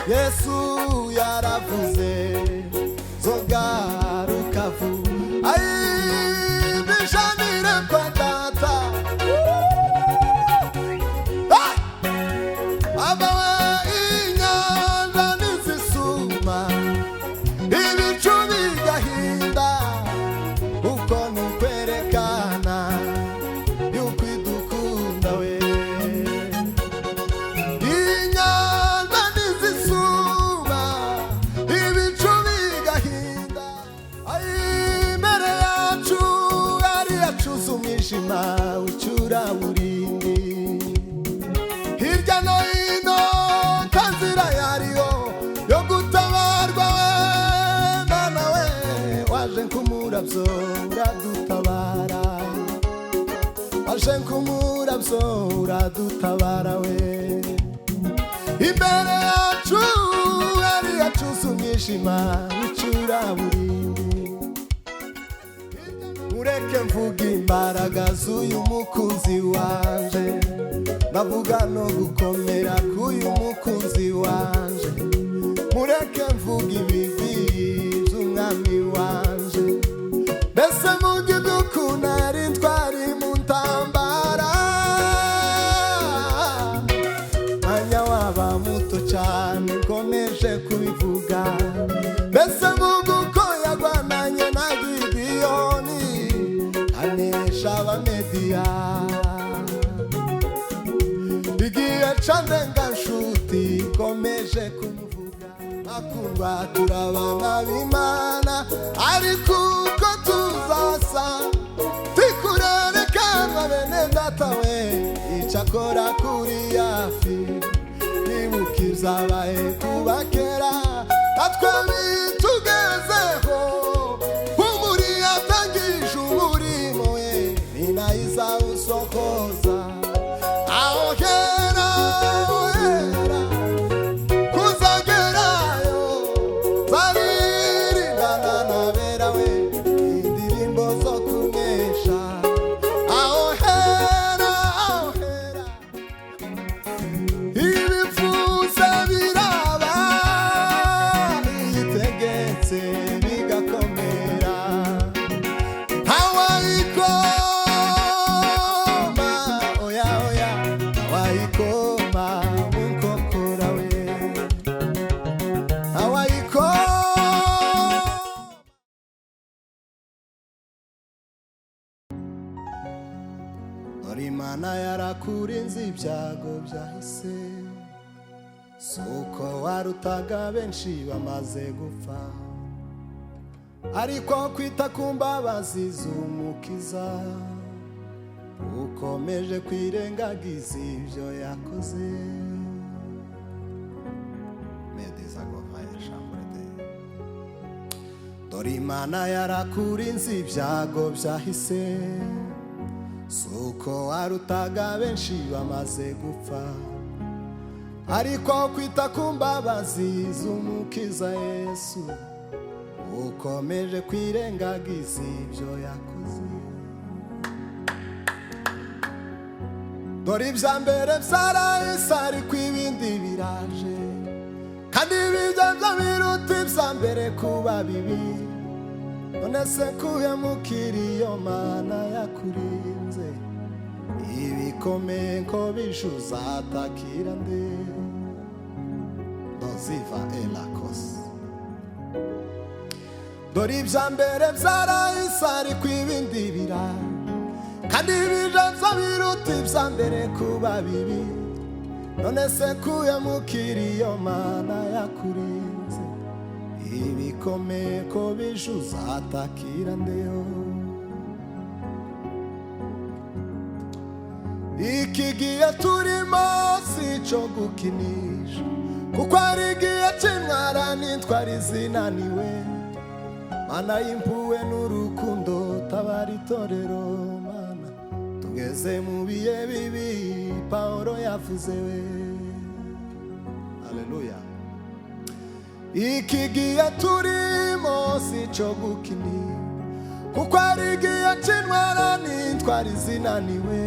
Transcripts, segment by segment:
Yesu yaravuze zogaruka vuba. Ai, mbishanire kwa data. Ah! Abawe inyanja ntizisuma, ibicu bigahinda, uko nukwerekana yuko idukunda we. Inyanja ntizisuma, ibicu bigahinda. Ai, imbere yacu hari yacuze umwijima ucura burindi, hirya no hino nta nzira yariyo yo gutabarwa we. Mana we, waje nk'umurabyo uradutabara, waje nk'umurabyo uradutabara we. Imbere yacu hari yacuze umwijima w'icuraburindi. Ureke mvuga imbaraga z'uyu mukunzi wanje, ndavuga no gukomera k'uyu mukunzi wanje. Mureke mvuga ibigwi by'umwami wanje, mbese mvuga iby'ukuntu ari twari mu ntambara. Mwanya waba muto cyane nkomeje kubivuga, mbese mvuga uko yagwananye na Gidiyoni anesha Abamediya. Igihe candenga nshuti nkomeje kumuvuga. Bakundwa, turabana b'Imana, ariko uko tuzasa tikurerekanwa bene data we. Icakora kuri hafi, nibuka ibyabaye kuba kera, natwe bitugezeho. Umuri yatangije umurimo we, ni nayo izawusohoza. Aho hera, aho hera kuzagerayo, zaririmbana n'abera we indirimbo zo kunesha. Aho hera, aho hera, ibipfuza biraba, itegetse bigakomera. Ntawayikoma, oya oya, ntawayikoma mu nkokora we, ntawayikoma. Dore Imana yarakurinze ibyago byahise, si uko warutaga benshi bamaze gupfa, ariko kwita ku mbabazi z'Umukiza ukomeje kwirengagiza ibyo yakoze. Dore Imana yarakurinze ibyago byahise, si uko warutaga benshi bamaze gupfa, ariko kwita ku mbabazi z'Umukiza Yesu ukomeje kwirengagiza ibyo yakoze. Dore ibya mbere byarahise, ariko ibindi biraje, kandi ibijya byo biruta ibya mbere kuba bibi. None se kuhemukira iyo Mana yakurinze ibikomeye ko bije, uzatakira nde? Doziva elakosi. Dore ibya mbere byarahise, ariko ibindi biraje, kandi ibije byo biruta ibya mbere kuba bibi. None se kuhemukira iyo Mana yakurinze ibikomeye ko bije, uzatakira ndeyo? Iki gihe turimo si icyo gukinisha, kuko ari igihe cy'intwara n'intwari zinaniwe. Mana y'impuhwe n'urukundo, tabara itorero. Mana, tugeze mu bihe bibi Pawulo yavuze we. Haleluya. Iki gihe turimo si icyo gukinisha, kuko ari igihe cy'intwara n'intwari zinaniwe.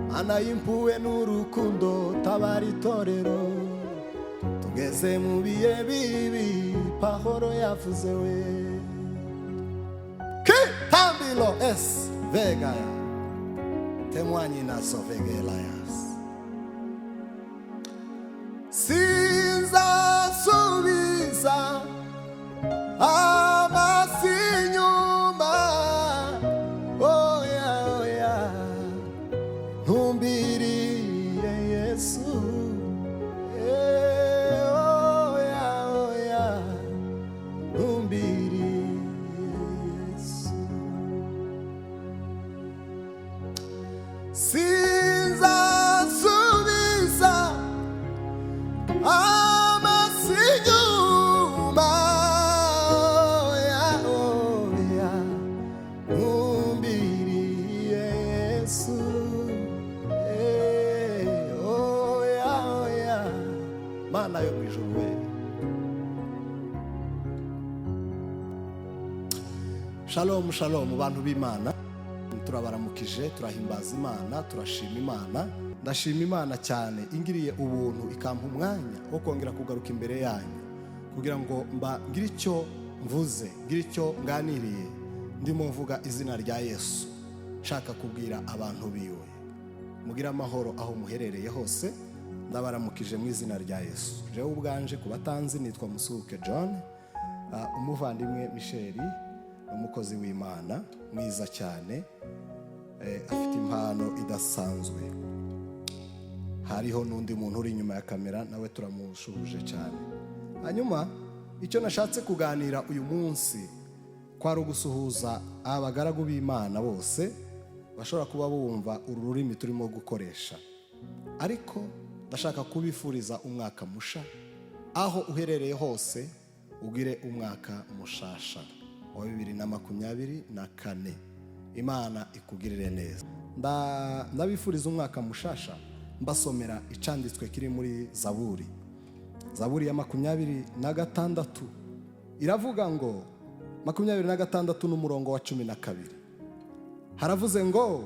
Mana y'impuhwe n'urukundo, tabara itorero. Tugeze mu bihe bibi, Pahoro yavuze we kitambilo es vegaya temwanyi naso vegelayas. Sinzasubiza amaso inyuma, oya oya, ntumbiriye Yesu. Eh, oya oya, ntumbiriye Yesu. Sinzasubiza amaso inyuma, oya oya, ntumbiriye Yesu. Eh, oya oya, Mana yo mu ijuru we. Shalom shalom, bantu b'Imana, turabaramukije, turahimbaza Imana, turashima Imana. Ndashima Imana cyane ingiriye ubuntu ikampa umwanya wo kongera kugaruka imbere yanyu kugira ngo mba ngire icyo mvuze, ngire icyo nganiriye, ndimo mvuga izina rya Yesu, nshaka kubwira abantu biwe. Mugire amahoro aho muherereye hose, ndabaramukije mu izina rya Yesu. Jewe ubwanje ku batanzi nitwa Musuhuke John, umuvandimwe Michel ni umukozi w'Imana mwiza cyane, afite impano idasanzwe. Hariho n'undi muntu uri inyuma ya kamera, nawe turamushuhuje cyane. Hanyuma icyo nashatse kuganira uyu munsi kwari ugusuhuza abagaragu b'Imana bose bashobora kuba bumva uru rurimi turimo gukoresha, ariko ndashaka kubifuriza umwaka musha. Aho uherereye hose ugire umwaka mushasha wa 2024, Imana ikugirire neza. Ndabifuriza umwaka mushasha, mbasomera icanditswe kiri muri Zaburi, Zaburi ya 26, iravuga ngo 26 n'umurongo wa 12, haravuze ngo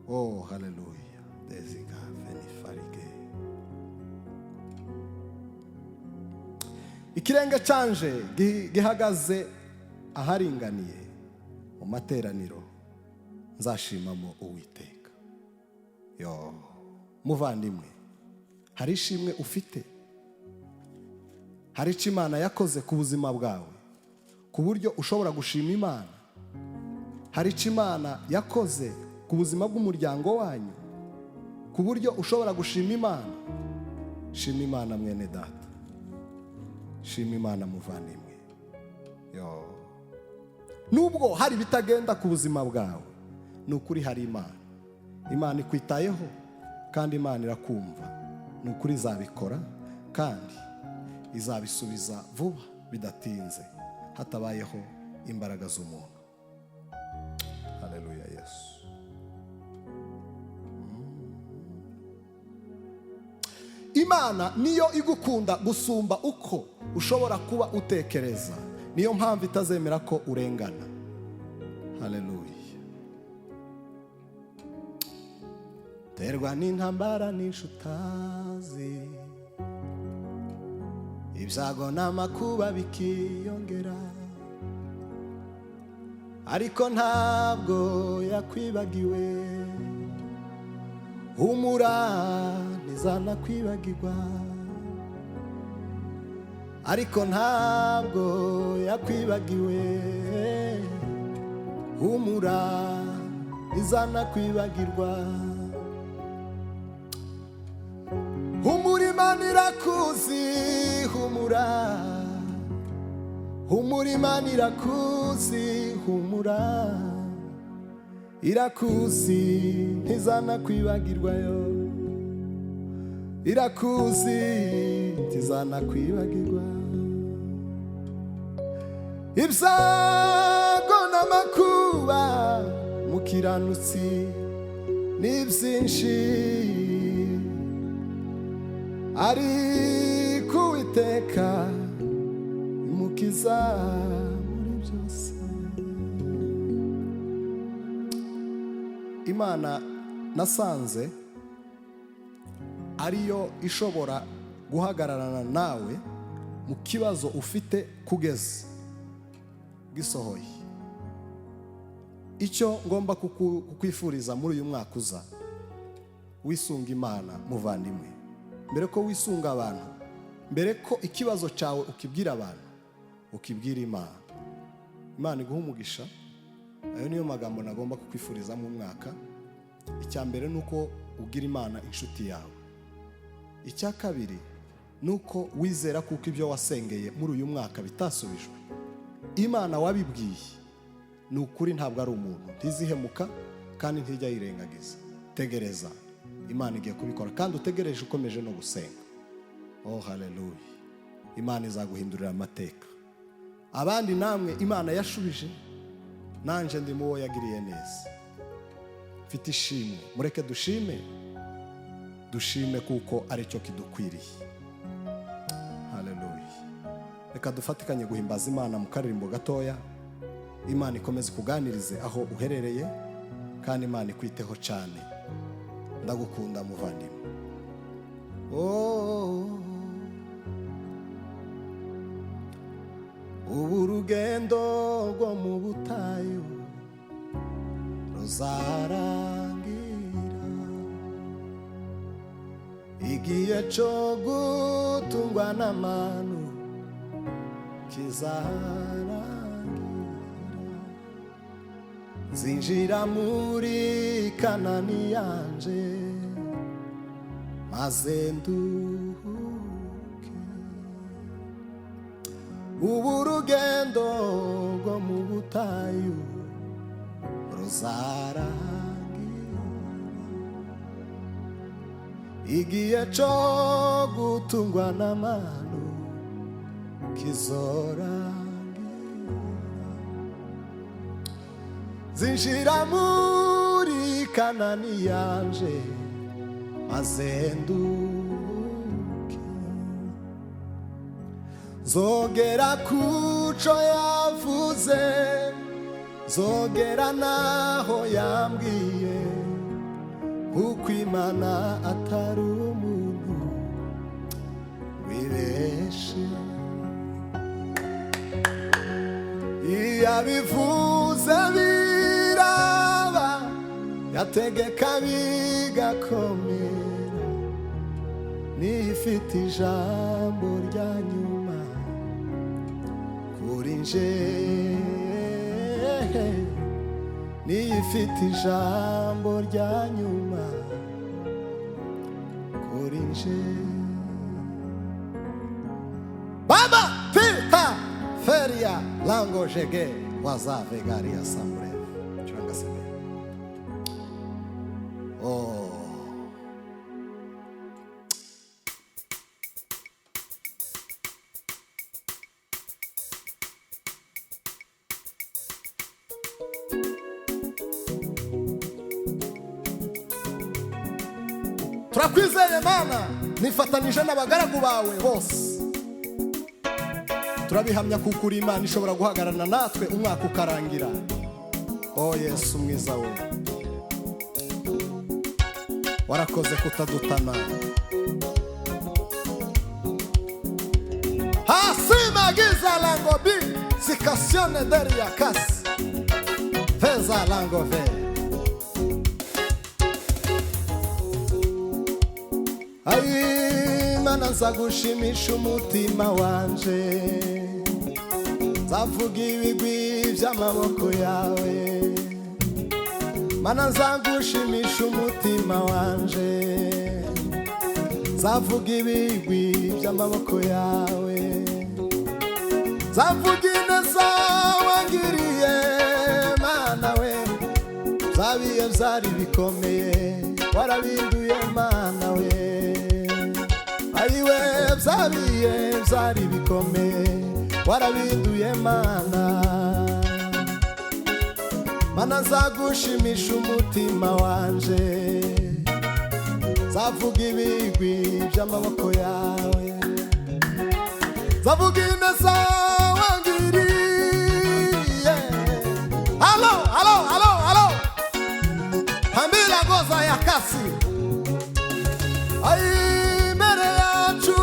oh haleluya deziga venifarige, ikirenge canje gihagaze aharinganiye, mu materaniro nzashimamo Uwiteka. Yo muvandimwe, hari ishimwe ufite, hari icyo Imana yakoze ku buzima bwawe ku buryo ushobora gushima Imana, hari icyo Imana yakoze ku buzima bw'umuryango wanyu ku buryo ushobora gushima Imana. Shima Imana mwene data, shima Imana muvandimwe. Yo nubwo hari ibitagenda ku buzima bwawe, ni ukuri hari Imana. Imana ikwitayeho kandi Imana irakumva, ni ukuri izabikora kandi izabisubiza vuba bidatinze, hatabayeho imbaraga z'umuntu. Haleluya Yesu. Imana niyo igukunda gusumba uko ushobora kuba utekereza, niyo mpamvu itazemera ko urengana. Haleluya. Terwa n'intambara n'inshutazi, ibyago n'amakuba bikiyongera, ariko ntabwo yakwibagiwe, humura ntizanakwibagirwa, ariko ntabwo yakwibagiwe, humura ntizanakwibagirwa. Humura Imana irakuzi, humura, humura Imana irakuzi, humura irakuzi ntizanakwibagirwa, yo irakuzi ntizanakwibagirwa. Ibyago n'amakuba mukiranutsi ni byinshi, ariko Uwiteka imukiza muri byose. Imana nasanze ariyo ishobora Guhagararana nawe mu kibazo ufite kugeza gisohoye. Icyo ngomba kukwifuriza muri uyu mwaka uza, wisunga Imana, muvandimwe, mbere ko wisunga abantu, mbere ko ikibazo cyawe ukibwira abantu, ukibwira Imana. Imana iguha umugisha. Ayo niyo magambo nagomba kukwifuriza mu mwaka. Icya mbere ni uko ugira Imana inshuti yawe. Icya kabiri ni uko wizera kuko ibyo wasengeye muri uyu mwaka bitasubijwe, Imana wabibwiye ni ukuri, ntabwo ari umuntu, ntizihemuka kandi ntijya yirengagiza. Tegereza, Imana igiye kubikora, kandi utegereje ukomeje no gusenga. Oh, haleluya! Imana izaguhindurira amateka. Abandi namwe Imana yashubije, nanje ndi mu wo yagiriye neza, mfite ishimwe. Mureke dushime, dushime kuko aricyo kidukwiriye. Haleluya! Reka dufatikanye guhimbaza Imana mu karirimbo gatoya. Imana ikomeze kuganirize aho uherereye, kandi Imana ikwiteho cyane. Ndagukunda, muvandimwe. Oh. Ubu urugendo rwo mu butayu ruzarangira, igihe cyo gutungwa n'amanu kizarangira, nzinjira muri Kanani yanje maze nduhuke. Ubu urugendo rwo mu butayu ruzarangira, igihe cyo gutungwa n'amanu kizorangira, zinjira muri Kanani yanje maze nduhuke, nzogera kuco yavuze, nzogera naho yambwiye, kuko Imana atari umuntu wibeshe. Iyo abivuze biraba, yategeka bigakomera, niyo ifite ijambo rya nyuma kuri nje, niyo ifite ijambo rya nyuma kuri nje. Baba pita feria lango jege wazave garia sambre churanga sebe. Oh. Turakwizeye Mana, nifatanije n'abagaragu bawe bose, turabihamya kuko uri Imana ishobora guhagararana natwe umwaka ukarangira. O Yesu mwiza we, warakoze kutadutana. Hasimagiza lango bi sikasione deria kasi veza lango ve. Ai, Mana, nzagushimisha umutima wanje, nzavuga ibigwi by'amaboko yawe. Mana, nzagushimisha umutima wanje, nzavuga ibigwi by'amaboko yawe, nzavuga ineza wangiriye. Mana we, byabiye byari bikomeye, warabinduye. Mana we, ayiwe, byabiye byari bikomeye, warabinduye. Mana, Mana, nzagushimisha umutima wanje, nzavuga ibigwi by'amaboko yawe, nzavuga ineza wangiriye. Alo, alo, alo, alo, hambira goza ya kasi. Ai, mbere yacu.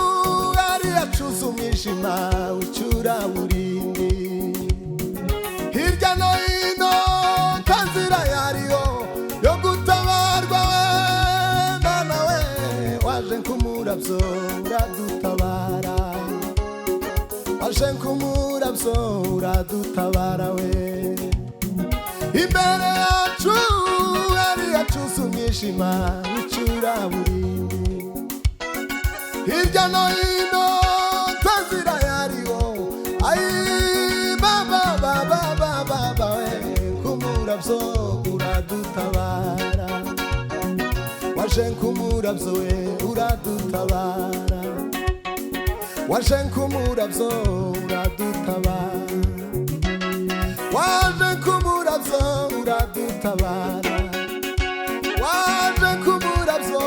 umwijima w'icuraburindi. Hirya no hino nta nzira yariyo yo gutabarwa we Mana we, waje nk'umurabyo uradutabara, waje nk'umurabyo uradutabara we. Imbere yacu hari yacuze umwijima w'icuraburindi, hirya no hino nta nzira yariyo. Ayi baba baba baba baba we, nk'umurabyo uradutabara, waje nk'umurabyo we uradutabara, waje nk'umurabyo uradutabara, waje nk'umurabyo uradutabara, waje nk'umurabyo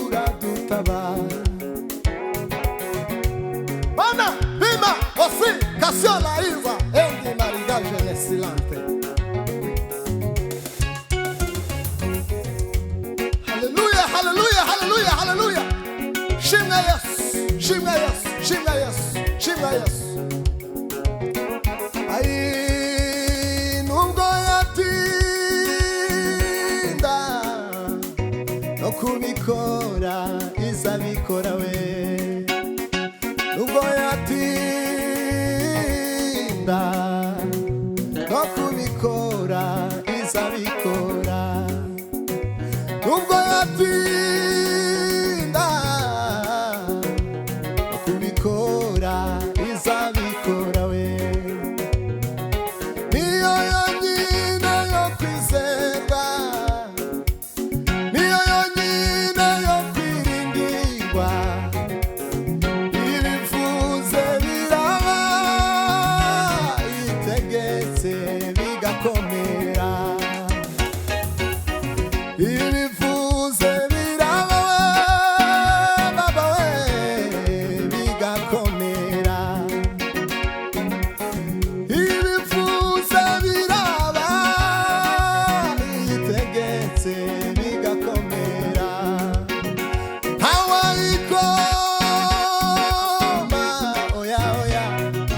uradutabara. Mana bima osi kasiola iza endi mariage nesilante. Haleluya, haleluya, haleluya, haleluya. Shimwa Yesu, shimwa Yesu, shimwa Yesu, shimwa Yesu. Ai nubwo yatinda no kubikora izabikora we, nubwo yatinda no kubikora izabikora, nubwo yatinda no kubikora izabikora we. Niyo yonyine yo kwizerwa, niyo yonyine yo kwiringirwa, ibivuze biraba, itegetse bigakomera, ibivuze biraba baba we bigakomera, ibivuze biraba, itegetse bigakomera. Hawaikoma, oya oya,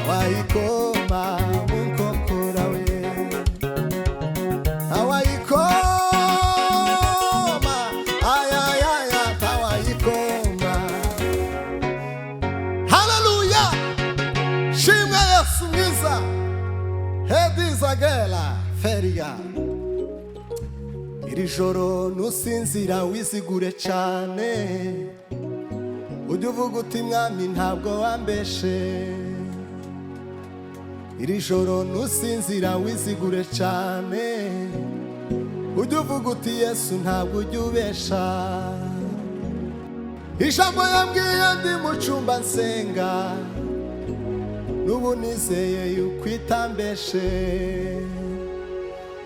hawaikoma mu nkokora we, hawaikoma, ayayaya, hawaikoma. Haleluya, shimwa Yesu mwiza, hedizagela feria. Iri joro nusinzira wizigure cane, ujye uvuga uti mwami ntabwo wambeshe. Iri joro nusinzira wizigure cane, ujye uvuga uti Yesu ntabwo ujya ubesha. Ijambo yambwiye ndi mu cyumba nsenga, n'ubu nizeye yuko itambeshe.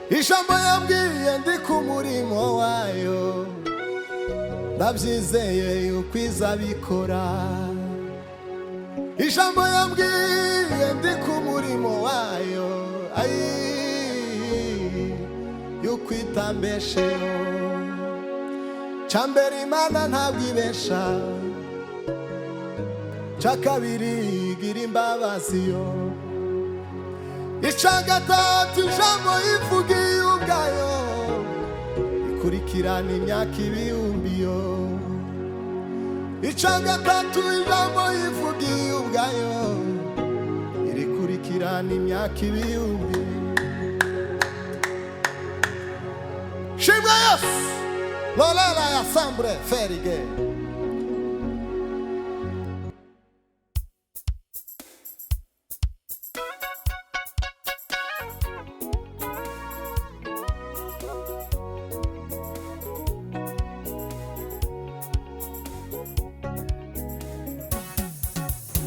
Ijambo yambwiye ndi ku murimo wayo, ndabyizeye yuko izabikora. Ijambo yambwiye ndi ku murimo wayo, ayi yuko itambesheho. Cya mbere Imana ntabwo ibesha, cya kabiri igira imbabazi yo, icya gatatu ijambo ivugiye ubwayo ikurikirana imyaka ibihumbi yo, icya gatatu ijambo ivugiye ubwayo irikurikirana imyaka ibihumbi. Shimwa Yesu, lolela ya sambre ferige.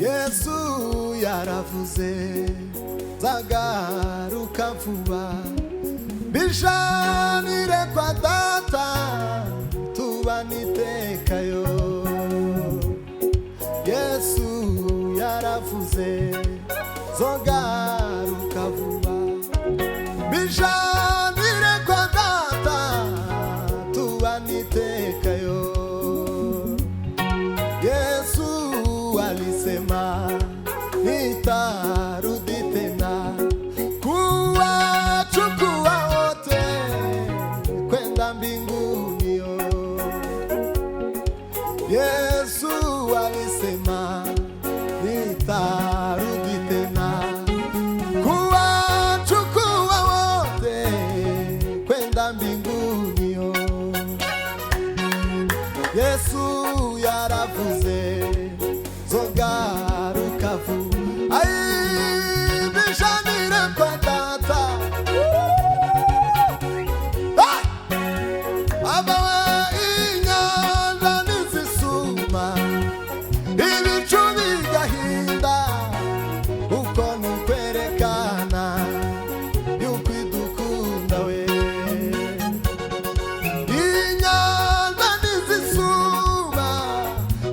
Yesu yaravuze nzagaruka vuba, bishanire kwa data tubanitekayo. Yesu yaravuze nzogaruka vuba, bishanire kwa data tubanitekayo. Yesu alisema ni Nitarudi tena kuwachukua wote kwenda mbinguni. Oh. Yesu alisema nitarudi tena kuwachukua wote kwenda mbinguni. Oh. Yesu yaravuze zogaruka vuba, ai bishanire kwa data. Ah! Abawe inyanja nizisuma, ibicu bigahinda, uko nukwerekana yuko idukunda we. Inyanja ntizisuma,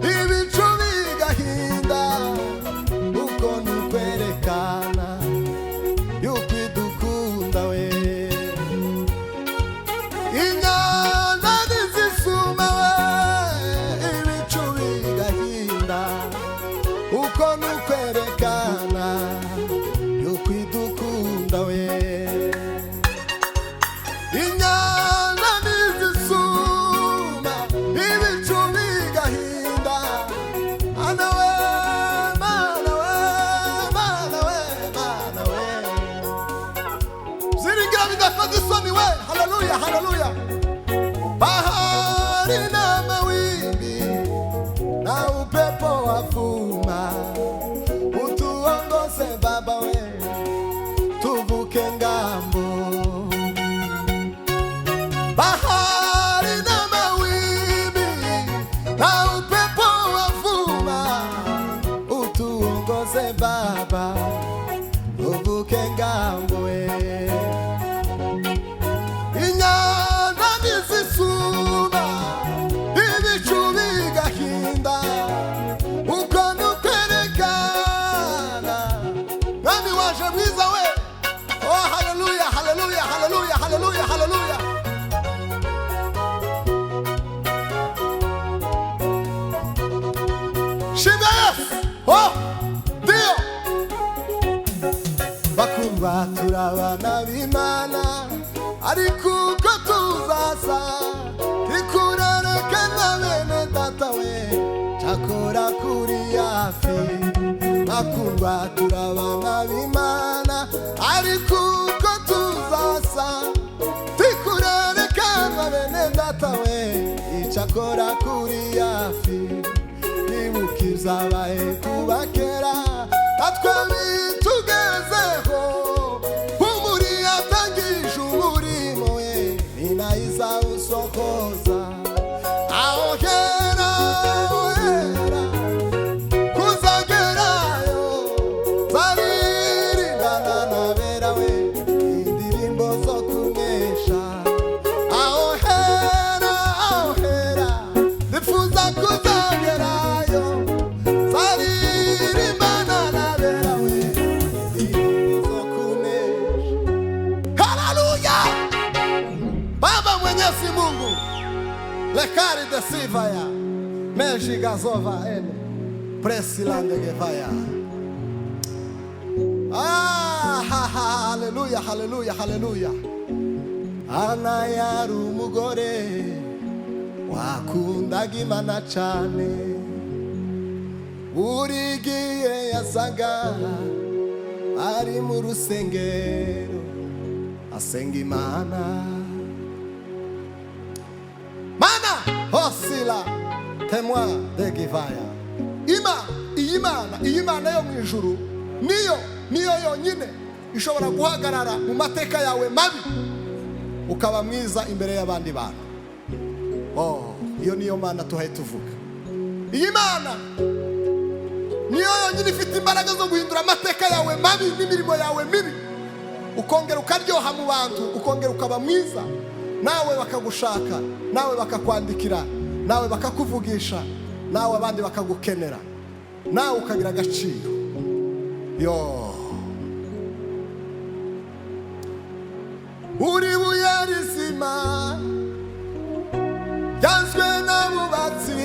ibicu bigahinda, uko nukwerekana yuko idukunda we. Inyanja ntizisuma we, ibicu bigahinda, uko nukwerekana yuko idukunda we. Inyanja ntizisuma, ibicu bigahinda, ana we, mana we, mana we, mana we. Byiringiro bidakoze isoni we, haleluya, haleluya. Bahari na mawimbi na upepo wavuma, utuongoze Baba we, tuvuke ngambo. Bahari na mawimbi na upepo wavuma, utuongoze Baba, uvuke ngambo we. Inyanja ntizisuma, ibicu bigahinda, uko nukwerekana mwami waje mwiza we. Oh, haleluya, haleluya, haleluya, haleluya, haleluya. Shimba Yesu. Oh, ndio bakundwa, turabana b'Imana, ariko uko tuzasa ntikurerekana bene data we, cakora kuri hafi. Bakundwa, turabana b'Imana, ariko uko tuzasa ntikurerekana bene data we, icakora kuri hafi. Nibuka ibyabaye kuba kera, natwe bitugezeho, umuri yatangije umurimo we, ni nayo izawusohoza. Aho hera, aho hera kuzagerayo, zaririmbana na bera we indirimbo zo kunesha. Aho hera, aho hera ndifuza kuzagerayo, zaririmbana na bera we indirimbo zo kunesha. Haleluya! Baba Mwenyezi Mungu lekari de sivaya mejigazova ene presilandegevaya. Ah, ha, ha, haleluya, haleluya, haleluya. Ana yari umugore wakundaga Imana cane, buri gihe yasaga ari mu rusengero asenga Imana. Mana hosila témoin de givaya ima. Iyi Mana, iyi Mana yo mu ijuru niyo yonyine ishobora guhagarara mu mateka yawe mabi, ukaba mwiza imbere y'abandi bantu. Oh, iyo niyo Mana tuhaye tuvuga. Iyi Mana niyo yonyine ifite imbaraga zo guhindura amateka yawe mabi n'imirimo yawe mibi, ukongera ukaryoha mu bantu, ukongera ukaba mwiza, nawe bakagushaka, nawe bakakwandikira, nawe bakakuvugisha, nawe abandi bakagukenera, nawe ukagira agaciro. Yo, uri buye rizima ryanzwe n'abubatsi,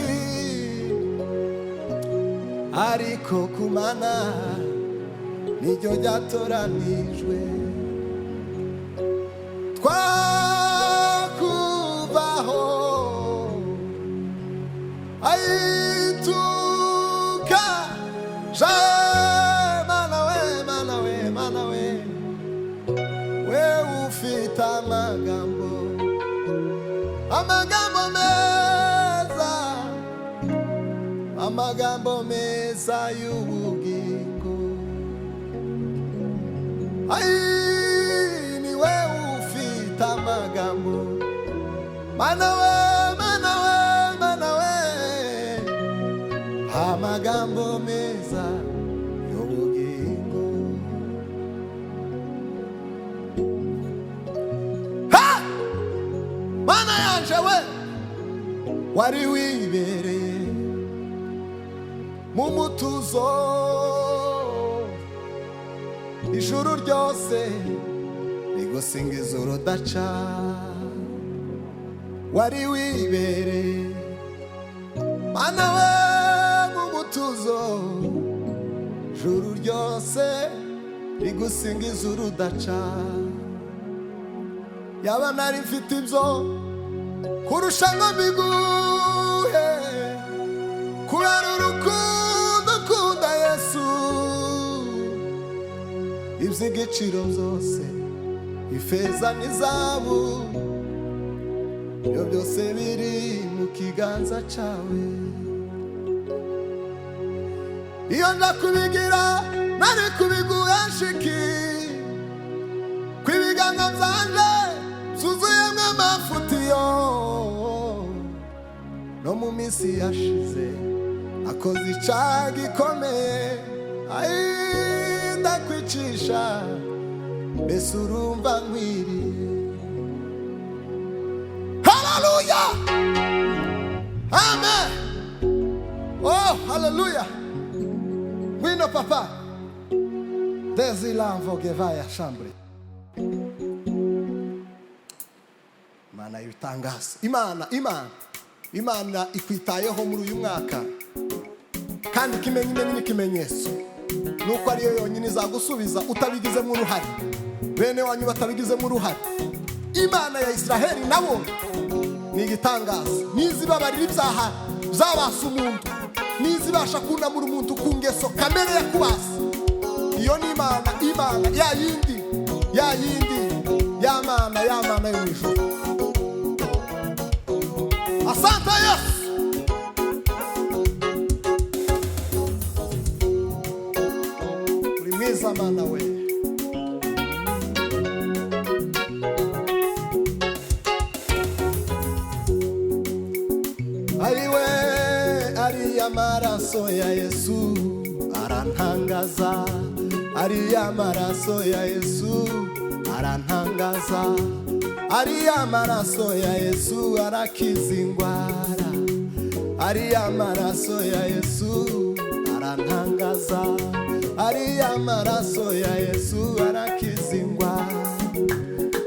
ariko kumana Niryo ryatoranijwe. Twakuvaho aituka je. Mana we, Mana we, Mana we, we ufite amagambo, amagambo meza, amagambo meza y'ubugingo. Ai, ni we ufite amagambo. Mana we, Mana we, Mana we, amagambo meza y'ubugingo. Ha! Mana yanje we, wari wibereye mu mutuzo, ijuru ryose rigusingiza urudaca. Wari wibereye, Mana we, mu mutuzo, ijuru ryose rigusingiza urudaca. Yaba nari mfite ibyo kurusha ngo mbiguhe, kubera urukundo ukunda Yesu, iby'igiciro byose, ifeza n'izahabu, ibyo byose biri mu kiganza cyawe. Iyo ndakubigira nari kubiguha shiki, ko ibiganza byanje byuzuyemo amafutiyo. No mu minsi yashize akoze icyaha gikomeye, ai, ndakwicisha, mbese urumva nkwiriye? Haleluya, amen. Oh, haleluya! Ngwino papa desilamvogevaya chambre. Imana y'ibitangaza, Imana, Imana, Imana ikwitayeho muri uyu mwaka, kandi ikimenyimenyi n'ikimenyetso nuko ariyo yonyine izagusubiza utabigizemo uruhare, bene wanyu batabigizemo uruhare. Imana ya Israheli nabo ni igitangaza, nizibabarira ibyaha byabasa umuntu, nizibasha kunamura umuntu ku ngeso kamere ya kubasa. Iyo ni Imana, Imana ya yindi, ya yindi, ya Mana, ya Mana yo mu ijuru. Asante Yesu. Uri mwiza Mana we. Ariwe, ariya maraso ya Yesu arantangaza, ariya maraso ya Yesu arantangaza, ariya maraso ya Yesu arakiza ingwara, ariya maraso ya Yesu arantangaza, ariya maraso ya Yesu arakiza ingwara.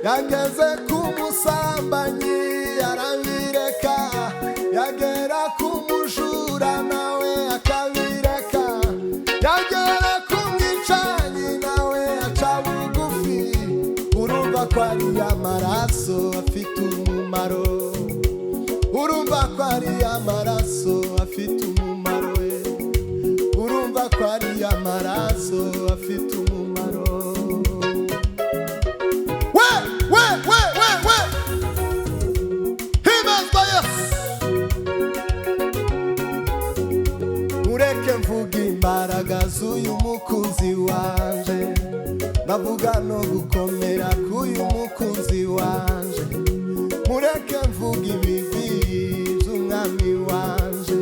Yageze ku musambanyi arabireka, yagera ku mujura nawe akabireka, yagera ku mwicanyi nawe aca bugufi. Urumva ko ari amaraso afite umumaro, urumva ko ari amaraso afite umumaro we, urumva ko ari amaraso afite umumaro. We, we, we, we, we, himazwa Yesu. Mureke mvuga imbaraga z'uyu mukunzi wanje, ndavuga no gukomera k'uyu mukunzi wanje. Mureke mvuga ibigwi by'umwami wanje,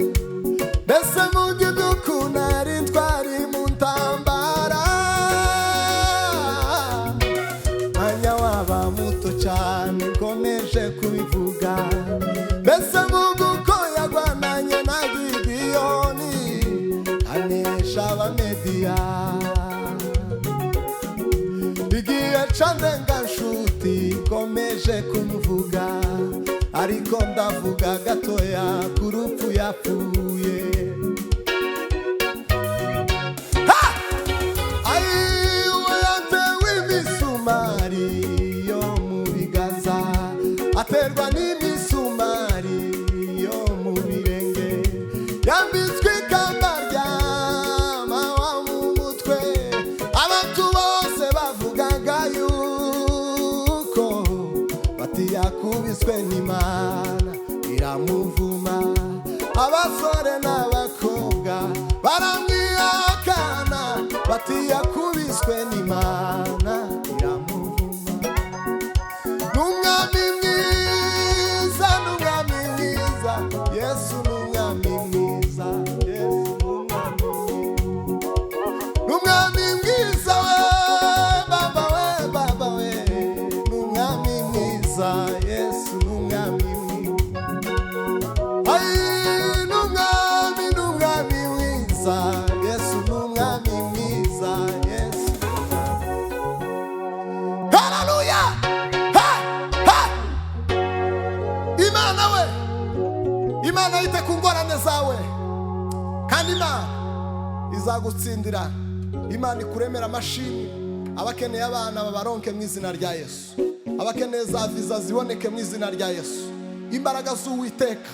mbese mvuga iby'ukuntu ari ntwari mu ntambara. Mwanya waba muto cyane nkomeje kubivuga, mbese mvuga uko yarwananye na Gidiyoni anesha Abamediya. Igihe candenga nshuti nkomeje kumuvuga, ariko ndavuga gatoya ku rupfu yapfuye. Ha! Ai, Yakubiswe n'Imana iramuvuma. Abasore n'abakobwa baramwihakana bati yakubiswe n'Imana iramuvuma. N'umwami mwiza, n'umwami mwiza, Yesu n'umwami mwiza, Yesu n'umwami mwiza. N'umwami mwiza we, baba we, baba we, n'umwami mwiza, Yesu n'umwami mwiza. Ai, n'umwami, n'umwami mwiza, Yesu n'umwami mwiza, Yesu. Haleluya! Ha! Ha! Imana we, Imana yite ku ngorane zawe, kandi Imana izagutsindira. Imana ikuremera amashimwe. Abakeneye abana babaronke mu izina rya Yesu. Abakeneye za viza ziboneke mu izina rya Yesu. Imbaraga z'Uwiteka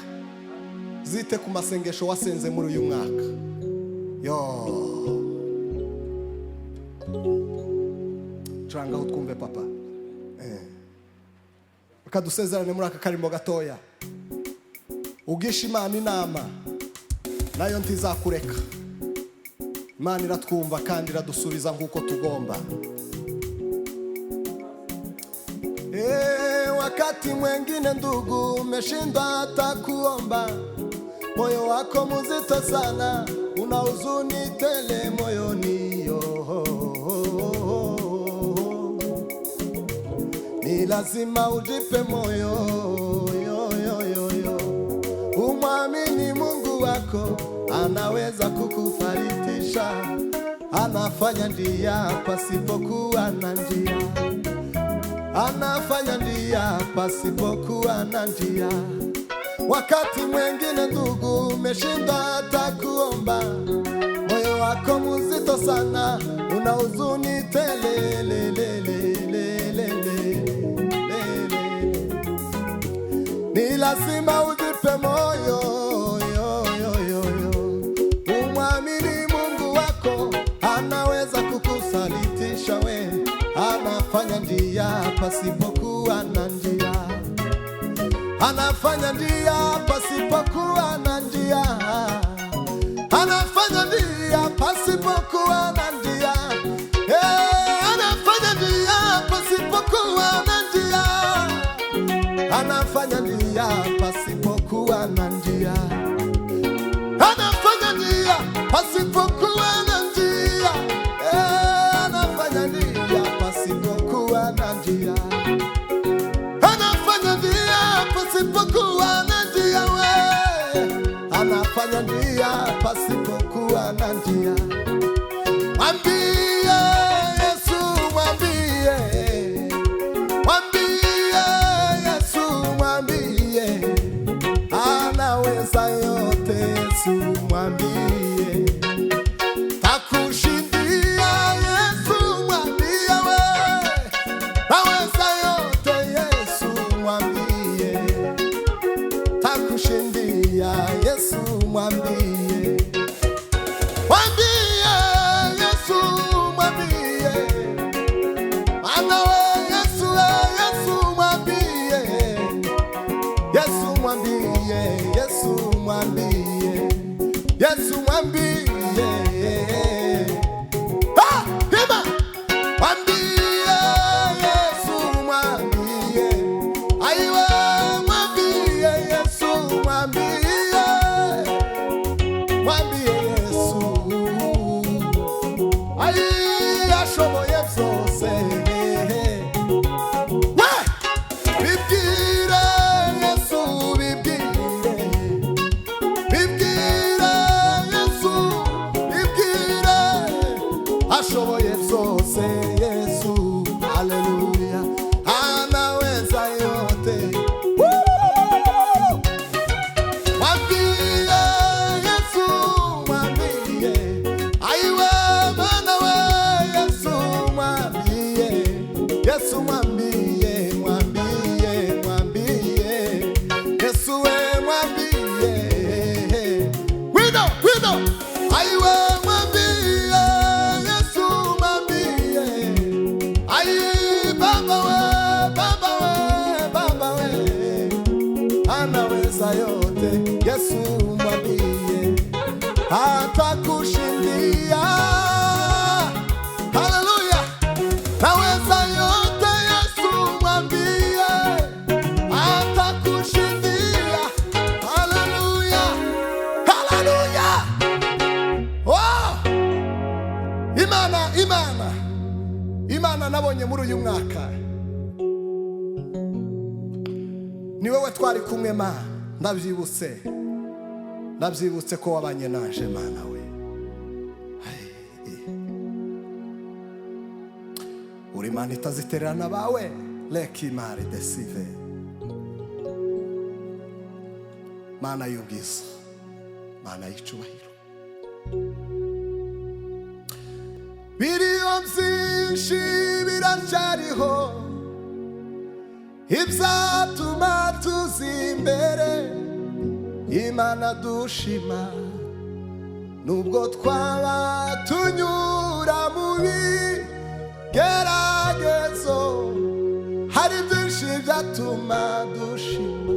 zite ku masengesho wasenze muri uyu mwaka. Yo, curanga aho twumve, papa. Reka dusezerane muri aka karimo gatoya. Ugisha Imana inama, nayo ntizakureka. Imana iratwumva kandi iradusubiza nk'uko tugomba. Wakati mwengine ndugu, umeshindwa hata kuomba, moyo wako mzito sana, una huzuni tele moyoni. Yo. Ni lazima ujipe moyo, yo, yo, yo, yo. Umwamini Mungu wako, anaweza kukufaritisha, anafanya njia pasipokuwa na njia, anafanya njia pasipokuwa na njia. Wakati mwengine ndugu, umeshindwa hata kuomba, moyo wako mzito sana, una huzuni tele le, le, le, le, le, le, le, le. Ni lazima ujipe moyo, yo, yo, yo, yo. Umwamini Mungu wako, anaweza kukusalitisha we, anafanya njia pasipokuwa na njia, anafanya njia pasipokuwa na njia, anafanya njia pasipokuwa na njia. Anafanya njia pasipokuwa na njia, anafanya njia pasipokuwa na njia, anafanya njia pasipokuwa na njia. Anafanya njia pasipokuwa na njia, anafanya njia pasipokuwa na njia we, anafanya njia pasipokuwa na njia. Mwambie Yesu, mwambie, mwambie Yesu, mwambie anaweza yote. Yesu mwambie takushindia. Yesu mwambie we, aweza yote. Yesu mwambie takushindia. Yesu mwambie, mwambie Yesu, mwambie Ana we Yesu, we Yesu mwambie, Yesu mwambie, Yesu mwambie, Yesu mwambie. Ah, hima! Mwambie Yesu, mwambie. Aiwe, mwambie Yesu, mwambie. Mwambie Yesu. Ai, ashoboye byose. We! Bibwire Yesu, bibwire. Bibwire Yesu, bibwire. Ashoboye byose Yesu, haleluya. Anaweza yote. Woo! Mwambie Yesu, mwambie. Aiwe Bwana we Yesu, mwambie. Yesu mwambie, mwambie, mwambie. Yesu we mwambie. Wino, wino. Aiwe mwambie Yesu, mwambie. Ai baba we, baba we, baba we. Imana, Imana nabonye muri uyu mwaka, ni wowe twari kumwe. Ma ndabyibutse, ndabyibutse ko wabanye naje, Mana we. Ay, uri Imana itazitererana bawe. Reka imari desive, Mana y'ubwiza, Mana y'icubahiro. Biriho byinshi, biracyariho ibyatuma tuzi imbere Imana dushima, nubwo twaba tunyura mu bigeragezo. Hari byinshi byatuma dushima.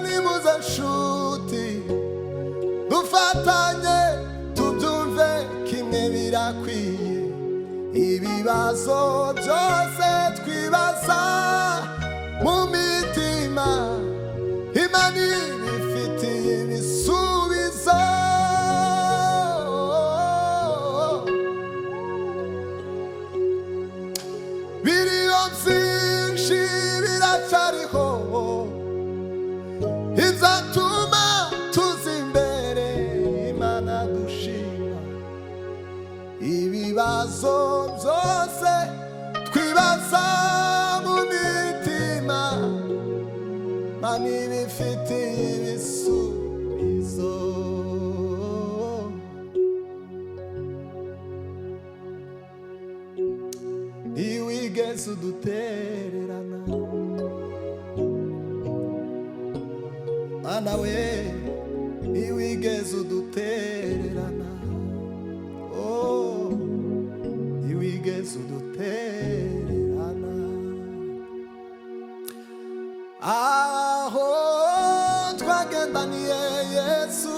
Nimuze nshuti, dufatanye tubyumve kimwe, birakwiye. Ibibazo byose twibaza mu mitima, Imana ibifitiye ibisubizo. Biriho byinshi, biracyariho ibyatuma tuza imbere Imana dushima. Ibibazo byose twibaza mu mitima, Mana ibifitiye ibisubizo. Ntiwigeze udutererana, Mana we, ntiwigeze udutererana. Oh, ntiwigeze udutererana. Aho twagendaniye Yesu,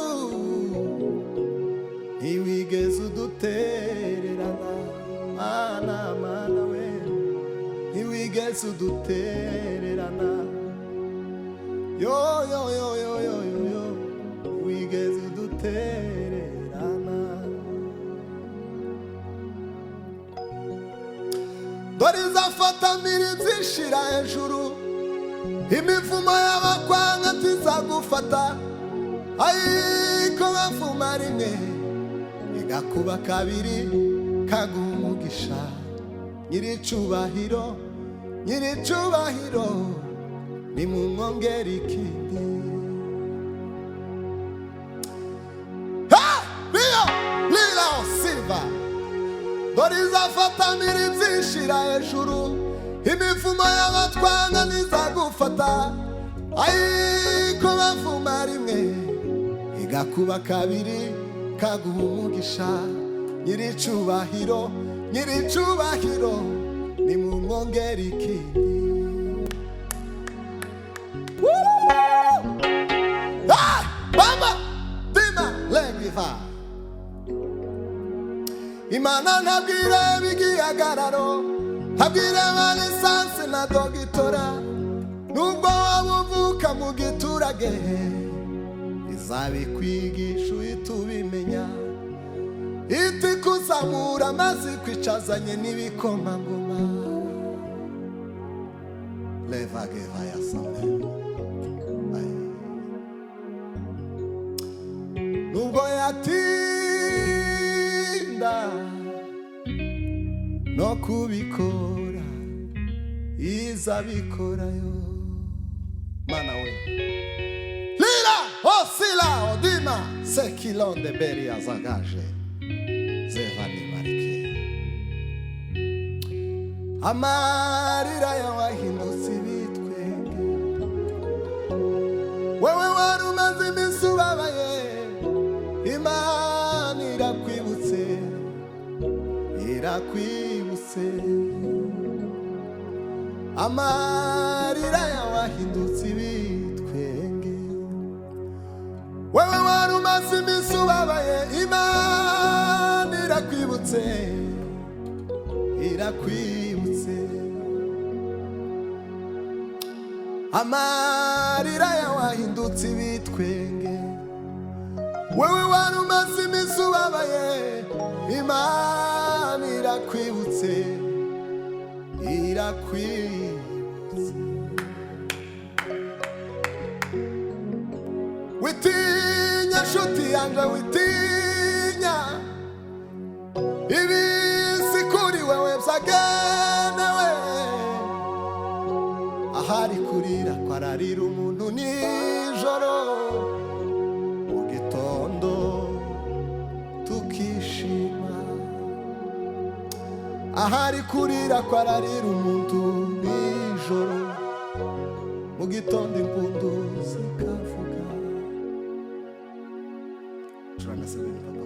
ntiwigeze udutererana. Mana, Mana we, ntiwigeze udutererana. Yo yo yo yo yo yo yo, ntiwigeze udutererana. Dore izafata mbiri zishira hejuru, imivumo y'abakwanga ntizagufata. Ariko bavuma rimwe, igakuba kabiri, kaguha umugisha. Nyiricubahiro, nyiricubahiro, nimumwongere ikindi. Ha! Rio Lila Silva. Dore izafata mbiri zishira hejuru, imivumo y'abatwanga ntizagufata. Ariko bavuma rimwe, igakuba kabiri, kaguha umugisha. Nyiricubahiro, nyiricubahiro, nimumwongere ikindi. Woo! Ah! Bamba Dima Legiva. Imana ntabwo ireba igihagararo, ntabwo ireba lisansi na dogitora. Nubwo waba uvuka mu giturage, izabikwigisha uhita ubimenya. Iti kuzamura amazi kwicazanye n'ibikomangoma. Levageva ya same. Ay. Nubwo yatinda no kubikora, izabikorayo. Mana we. Lila osila odima sekilonde beria zagaje zevani marike. Amarira yawe ahindutse ibitwenge. Wewe wari umaze iminsi ubabaye, Imana irakwibutse, irakwibutse. Amarira yawe ahindutse ibitwenge. Wewe wari umaze iminsi ubabaye, Imana irakwibutse, irakwibutse. Amarira yawe ahindutse ibitwenge. Wewe wari umaze iminsi ubabaye, Imana irakwibutse, irakwibutse. Witinya nshuti yanje, witinya, ibisi kuri wewe byagenewe. Ahari kurira kwararira umuntu nijoro, mu gitondo tukishima. Ahari kurira kwararira umuntu nijoro, mu gitondo impundu zikavuga. Curanga sebeni papa.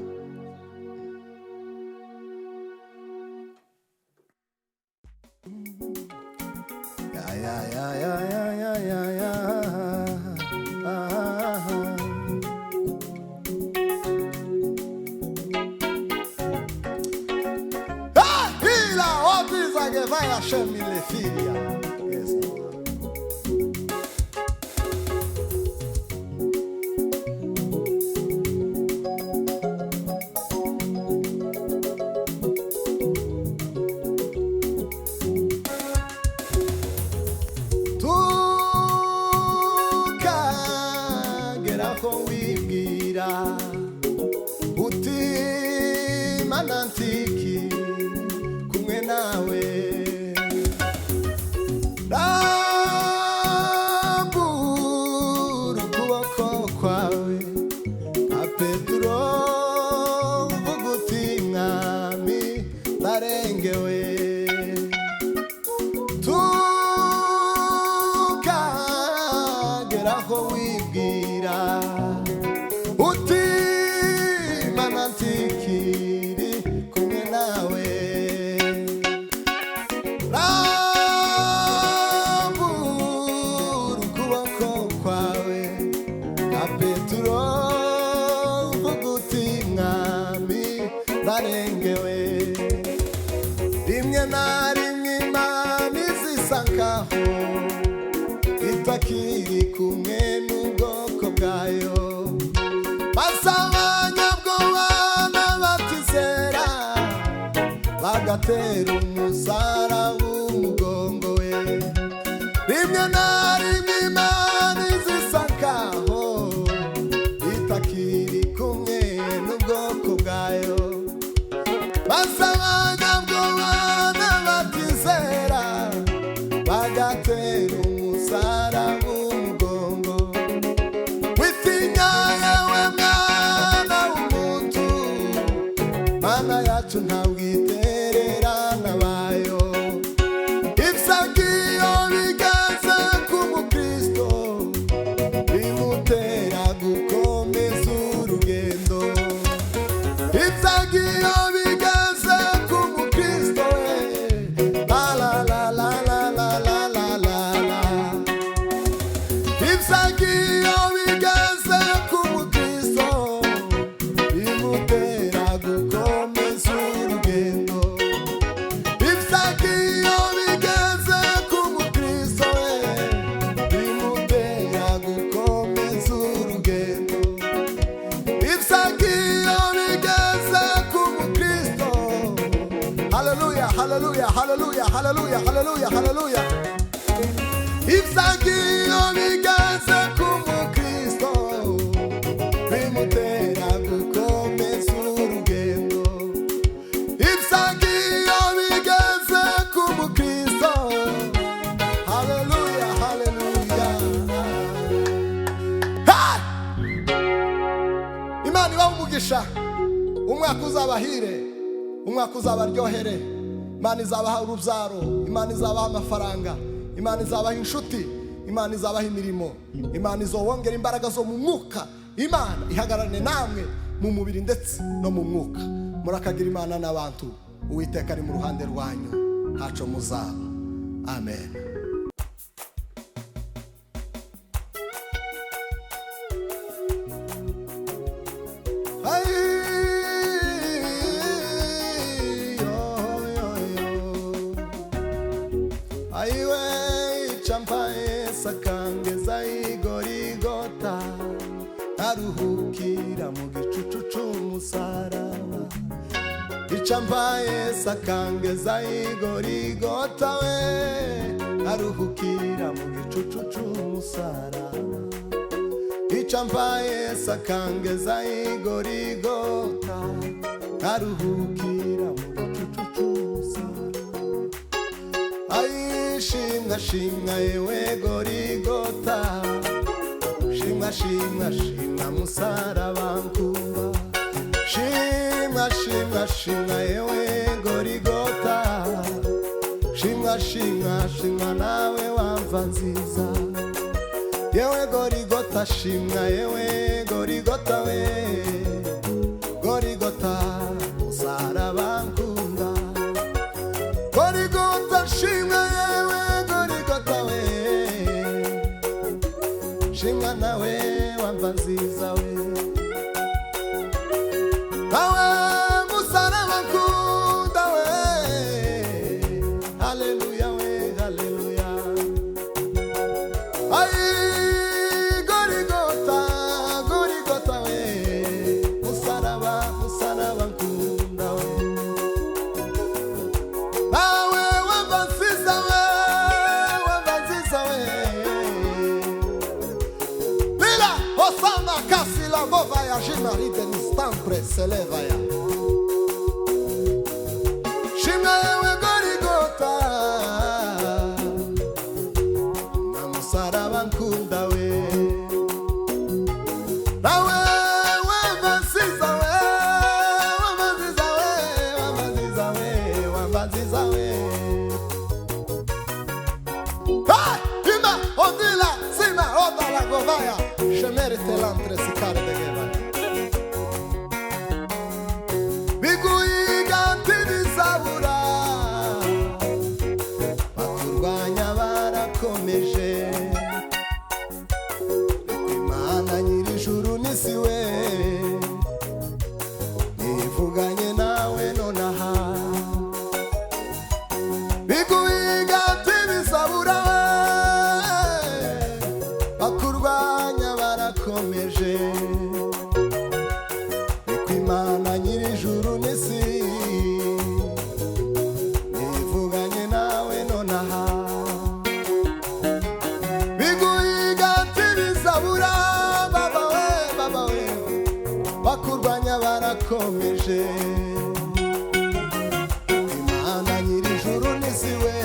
Ya ya ya ya ya ya ya ya. Ah, ah. Ah, ila otiza que vai Hashem lefiria. Yes. Tukagera aho wibwira uti Mana ntiki kumwe nawe, rambura ukuboko kwawe nka Petero, uvuga uti Mwami ndarengewe. Tukagera aho wibwira uti Mana ntikiri kumwe nawe, rambura ukuboko kwawe nka Petero, uvuga uti Mwami ndarengewe. Rimwe na rimwe Imana izisa nkaho itakiri kumwe n'ubwoko bwayo, maze abanyabwoba n'abatizera bagatera umusaraba umugongo we. Rimwe na rimwe Imana izisa nkaho itakiri kumwe n'ubwoko bwayo, maze abanyabwoba n'abatizera bagatera umusaraba umugongo. Witinya yewe mwana w'umuntu, Mana yacu ntabwo itererana bayo. Ibyagiyo bigeze ku mukristo bimutera gukomeza urugendo. Ibyagiyo bigeze ku mukristo we, la la la la la la la la la la. Ibyagiyo bigeze ku mukristo bimutera gukomeza urugendo. Ibyagiyo bigeze ku mukristo we, bimutera gukomeza urugendo. Ibyagiyo bigeze ku mukristo. Haleluya, haleluya, haleluya, haleluya, haleluya, haleluya. Ibyagiyo bigeze ku mukristo bimutera gukomeza urugendo. Ibyagiyo bigeze ku mukristo. Haleluya, haleluya. Ha! Imana ibahe umugisha, umwaka uzabahire, umwaka uzabaryohere. Imana izabaha urubyaro, Imana izabaha amafaranga, Imana izabaha inshuti, Imana izabaha imirimo, Imana izobongera imbaraga zo mu mwuka. Imana ihagararane namwe mu mubiri ndetse no mu mwuka. Murakagira Imana n'abantu. Uwiteka ari mu ruhande rwanyu, ntaco muzaba. Amen. Ay, yo, yo, yo. Aiwe champaye sakangeza igorigota, aruhukira Nkaruhukira mu gicucu c'umusaraba. Icampa Yesu akangeza igorigota we, nkaruhukira mu gicucu c'umusaraba. Icampa Yesu akangeza igorigota, nkaruhukira mu gicucu c'umusaraba. Ai, shimwa shimwa yewe gorigota, shimwa shimwa shimwa musaraba nkumba. Shimwa shimwa shimwa yewe gorigota, shimwa shimwa shimwa nawe wamva nziza. Yewe gorigota shimwa yewe gorigota we, gorigota musaraba nkunda. Gorigota shimwa yewe gorigota we, shimwa nawe wamva nziza we. Nawe musaraba nkunda we, haleluya we, haleluya. Ai gorigota, gorigota we, musaraba, musaraba nkunda we. Nawe wamva nziza we, wamva nziza we. Lila osama kasila bova ya jimari denistambre seleva ya. Shimwa yewe gorigota, na musaraba nkunda we. Nawe wamva nziza we, wamva nziza we, wamva nziza we, wamva nziza we. Hey! Ima odila sima odala govaya, shemerite lantre sikare de gevaya. Biguiga ntibizabura, bakurwanya barakomeje. Imana nyir'ijuru n'isi we, nivuganye nawe nonaha. Biguiga ntibizabura, bakurwanya barakomeje. Imana nyir'ijuru n'isi, nivuganye nawe nonaha. Biguiga ntibizabura, baba we, baba we, bakurwanya barakomeje. Imana nyir'ijuru n'isi we,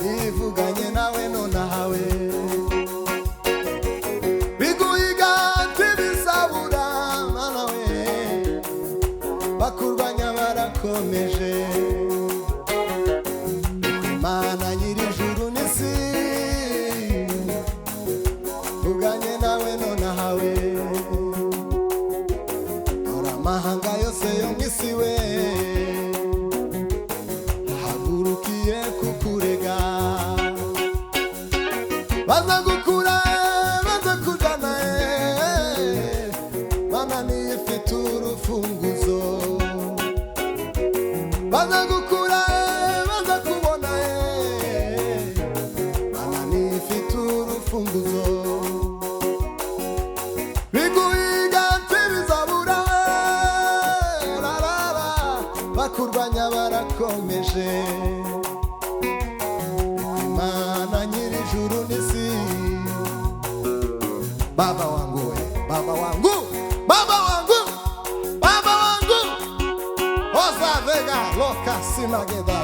nivuganye nawe nonaha we. Biguiga ntibizabura, mana we, bakurwanya barakomeje. Imana nyir'ijuru n'isi, vuganye nawe nonaha we. Dore amahanga yose yo mw'isi we, ahagurukiye kukurega. Baza gukura, baza kujana, Mana niyo ifite urufunguzo. Baza gukura, baza kubona, Mana niyo ifite urufunguzo. Biguiga ntibizabura, la la la, bakurwanya barakomeje. Imana nyir'ijuru n'isi, baba wangu we, baba wangu, baba wangu, baba wangu. Oza vega loka simageda.